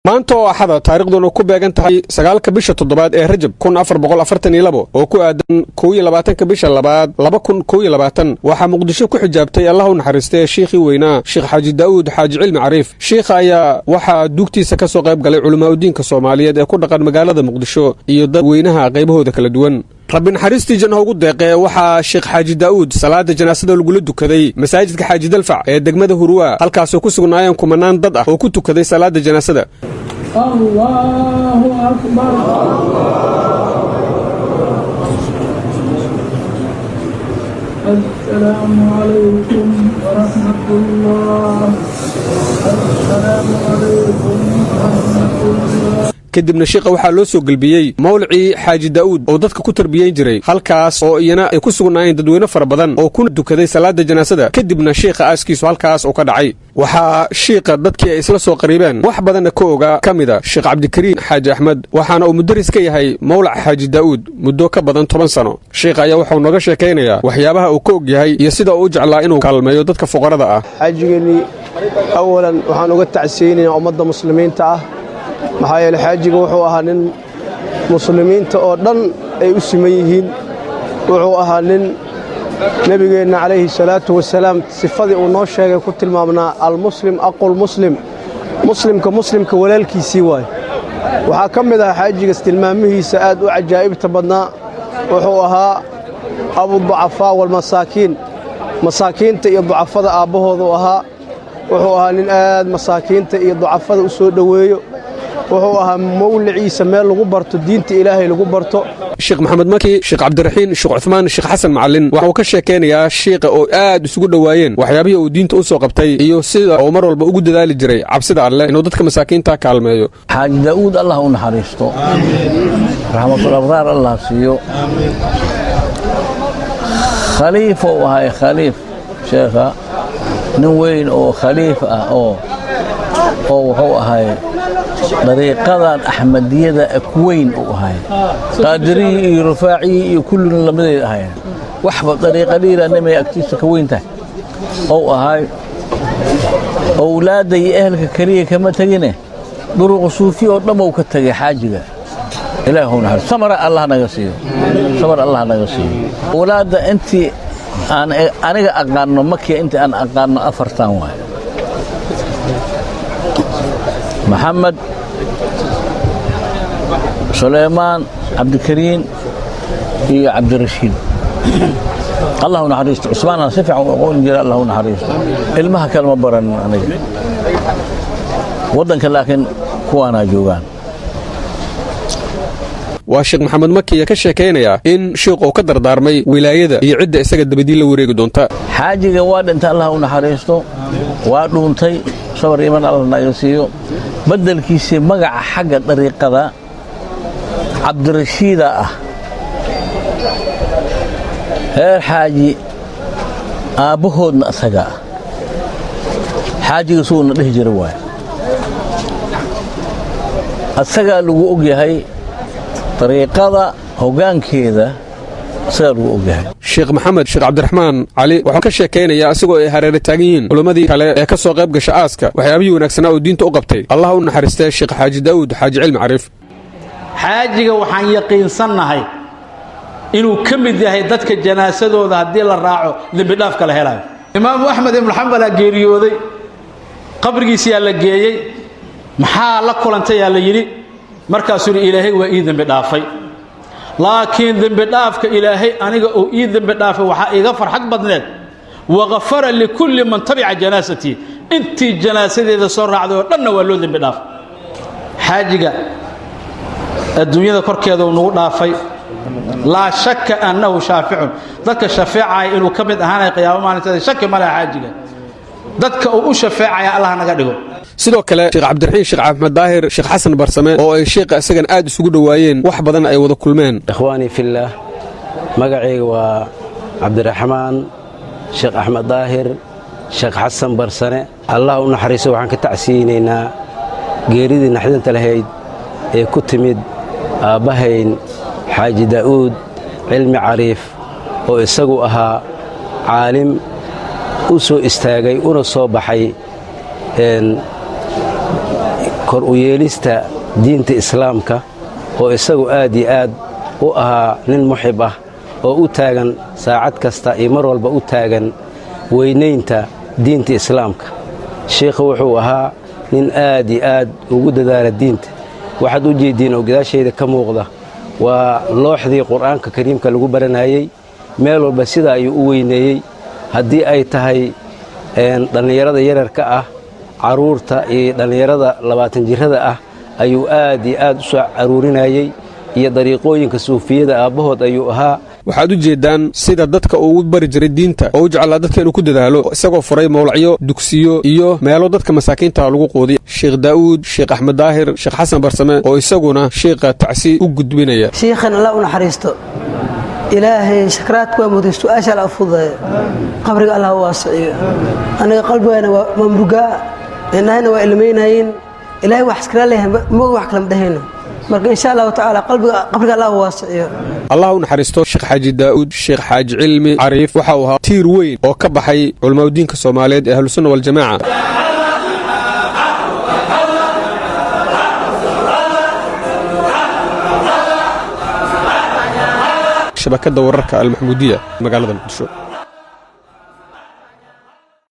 Maanta oo Axada, taariikhduna ku beegan tahay 9-ka bisha toddobaad ee Rajab 1442, oo ku aadan 21-ka bisha labaad 2021, waxaa Muqdisho ku xijaabtay, Allah u naxariistay, shiikhii weynaa, Sheekh Xaaji Daa'uud Xaaji Cilmi Cariif. Shiikha ayaa waxaa duugtiisa ka soo qayb galay culamaauddiinka Soomaaliyeed ee ku dhaqan magaalada Muqdisho iyo dadweynaha qaybahooda kala duwan. Rabbi naxariistii janno ugu deeqee, waxaa Sheekh Xaaji Daa'uud salaada janaasada lagula dukaday masaajidka Xaaji Dalfac ee degmada Hurwaa, halkaasoo ku sugnaayeen kumanaan dad ah oo ku tukaday salaada janaasada. الله أكبر. السلام عليكم ورحمة الله. السلام عليكم ورحمة الله. Kadibna shiikha waxaa loo soo gelbiyey mawlacii Xaaji Daa'uud oo dadka ku tarbiyeyn jiray, halkaas oo iyana ay ku sugnaayeen dadweyne fara badan oo kuna dukaday salaada janaasada. Kadibna shiikha aaskiisu halkaas uu ka dhacay. Waxaa shiikha dadkii ay isla soo qariibeen, wax badanna ka ogaa, ka mida Sheekh Cabdikariim Xaaji Axmed, waxaana uu mudaris ka yahay mawlac Xaaji Daa'uud muddo ka badan 10 sano. Shiikha ayaa wuxuu nooga sheekaynayaa waxyaabaha uu ka og yahay iyo sida uu u jeclaa inuu kaalmeeyo dadka fuqarada ah. Xaajigeennii awalan waxaan uga tacsiyeynaynaa ummadda Muslimiinta ah, maxaa yeele xaajiga wuxuu ahaa nin Muslimiinta oo dhan ay u siman yihiin. Wuxuu ahaa nin Nebigeenna calayhi salaatu wasalaam sifadii uu noo sheegay ku tilmaamnaa: المسلم أخو المسلم, muslimka muslimka walaalkiisii waaye. Waxaa ka mid ahaa xaajigas tilmaamihiisa aad u cajaa'ibta badnaa, wuxuu ahaa أبو الضعفاء والمساكين, masaakiinta iyo ducafada aabbahoodu ahaa. Wuxuu ahaa nin aad masaakiinta iyo ducafada u soo dhoweeyo. Wuxuu ahaa mawliciisa meel lagu barto diinta Ilaahay lagu barto. Sheekh Maxamed Maki, Sheekh Cabdiraxiin Sheekh Cuthmaan, Sheekh Xasan Macalin waxa uu ka sheekaynayaa shiiqa oo aad isugu dhowaayeen, waxyaabihii uu diinta u soo qabtay iyo sida uu mar walba ugu dadaali jiray cabsida Alleh inuu dadka masaakiinta kaalmeeyo. Xaaji Daa'uud Allah u naxariisto, raxmatul abraar Allah siiyo. Khaliif uu ahay, khaliif sheekha, nin weyn oo khaliif ah oo wuxuu ahay dariiqadan Axmadiyada weyn uu ahay. Qaadiriyii iyo Rufaaciyii iyo kullina lamiday ahayn, waxba dariiqadiila nimay agtiisa ka weyn tahay ou ahay. Owlaadda iyo ehelka keliya kama tegine, duruqu suufiya oo dhan uu ka tegay xaajiga. Ilaah u naxariis, samara Allah naga siiyo, samar Allah naga siiyo. Owlaadda intii aan aniga aqaano, Makiya intii aan aqaano, afartan waay: Maxamed, Sulaymaan, Cabdikariin iyo Cabdirashiid. Allah u naxariisto. Cusmaanna si fiican u aqoon jira, Allah u naxariisto. Ilmaha kale ma baranin aniga waddanka, laakiin kuwaanaa joogaan. Waa Sheekh Maxamed Makiya ka sheekaynayaa in sheikh uu ka dardaarmay wilaayada iyo cidda isaga dabadii la wareegi doonta. Xaajiga waa dhintay, Allah u naxariisto, waa dhuuntay. Sabar iman Allah naga siiyo. Beddelkiisii magaca xagga dariiqada Cabdirashiida ah, reer Xaaji aabbahoodna isaga ah. Xaajiga suguuna dhihi jira waay, asagaa lagu og yahay dariiqada hoggaankeeda, isagaa lagu og yahay. Sheekh Maxamed Sheekh Cabdiraxmaan Cali wuxuu ka sheekaynayaa, isagoo ay hareere taagan yihiin culimmadii kale ee ka soo qayb gasha aaska, waxyaabihii wanaagsanaa oo diinta u qabtay, Allah u naxariistee, Sheekh Xaaji Daa'uud Xaaji Cilmi Cariif. Xaajiga waxaan yaqiinsannahay inuu ka mid yahay dadka janaasadooda haddii la raaco dembi dhaafka la helayo. Imaamu Axmed Ibnu Xambalaa geeriyooday, qabrigiisiyaa la geeyey. "Maxaa la kulantayaa?" la yidhi. Markaasuu yidhi: "Ilaahay waa ii dembi dhaafay, laakiin dembi dhaafka Ilaahay aniga uu ii dembi dhaafay waxaa iiga farxad badneed وغفر لكل من تبع جنازتي, intii janaasadeeda soo raacday oo dhanna waa loo dembi dhaafay." Xaajiga adduunyada korkeeda uu nagu dhaafay. لا شك أنه شافع, dadka shafeecaya inuu ka mid ahaanaya qiyaamo maalinteeda shaki ma laha. Xaajiga dadka uu u shafeecaya Allah naga dhigo. Sidoo kale Sheekh Cabdiraxiin Sheekh Axmed Daahir, Sheekh Xasan Barsame, oo ay sheekha isagan aad isugu dhowaayeen, wax badan ay wada kulmeen. إخواني في الله, magacayga waa Cabdiraxmaan Sheekh Axmed Daahir, Sheekh Xasan Barsane. Allah u naxariiso. Waxaan ka tacsiyeynaynaa geeridii naxdinta lahayd ee ku timid aabbahayn Xaaji Daa'uud Cilmi Cariif, oo isagu ahaa caalim u soo istaagay una soo baxay. Kor u yeelista diinta Islaamka oo isagu aad iyo aad u ahaa nin muxib ah oo u taagan saacad kasta iyo mar walba u taagan weynaynta diinta Islaamka. Shiikhu wuxuu ahaa nin aad iyo aad ugu dadaala diinta. Waxaad u jeeddiin oo gadaashayda ka muuqda waa looxdii Qur'aanka Kariimka lagu baranayey. Meel walba sida ayuu u weyneeyey, haddii ay tahay dhallinyarada yararka ah, carruurta iyo dhallinyarada 20 jirrada ah ayuu aad iyo aad u soo caruurinayey, iyo dariiqooyinka suufiyada aabbahood ayuu ahaa. Waxaad u jeeddaan sida dadka uu u bari jiray diinta oo u jeclaa dadka inuu ku dadaalo, isagoo furay mawlacyo, dugsiyo iyo meelo dadka masaakiinta lagu quudiy. Sheekh Daa'uud Sheekh Axmed Daahir Sheekh Xasan Barsame oo isaguna shiikha tacsi u gudbinaya. Shiikhan Allah u naxariisto, Ilaahay sakraadku waa muday, su-aasha alla fududeeyo, qabriga Allah u waasiciyo. Aniga qalbigayna waa murugaa, indhahayna waa ilmaynayeen. Ilaahay wax iskala leeyahay moga, wax kale ma dhehayno. Marka insha Allahu tacaala qalbiga qabriga Allah u waasiciyo. Allah u naxariisto Sheekh Xaaji Daa'uud Sheekh Xaaji Cilmi Cariif. Waxa uu ahaa tiir weyn oo ka baxay culamaauddiinka Soomaaliyeed ee Ahlusunna Waljamaaca. Shabakadda wararka Almaxmuudiya, magaalada Muqdisho.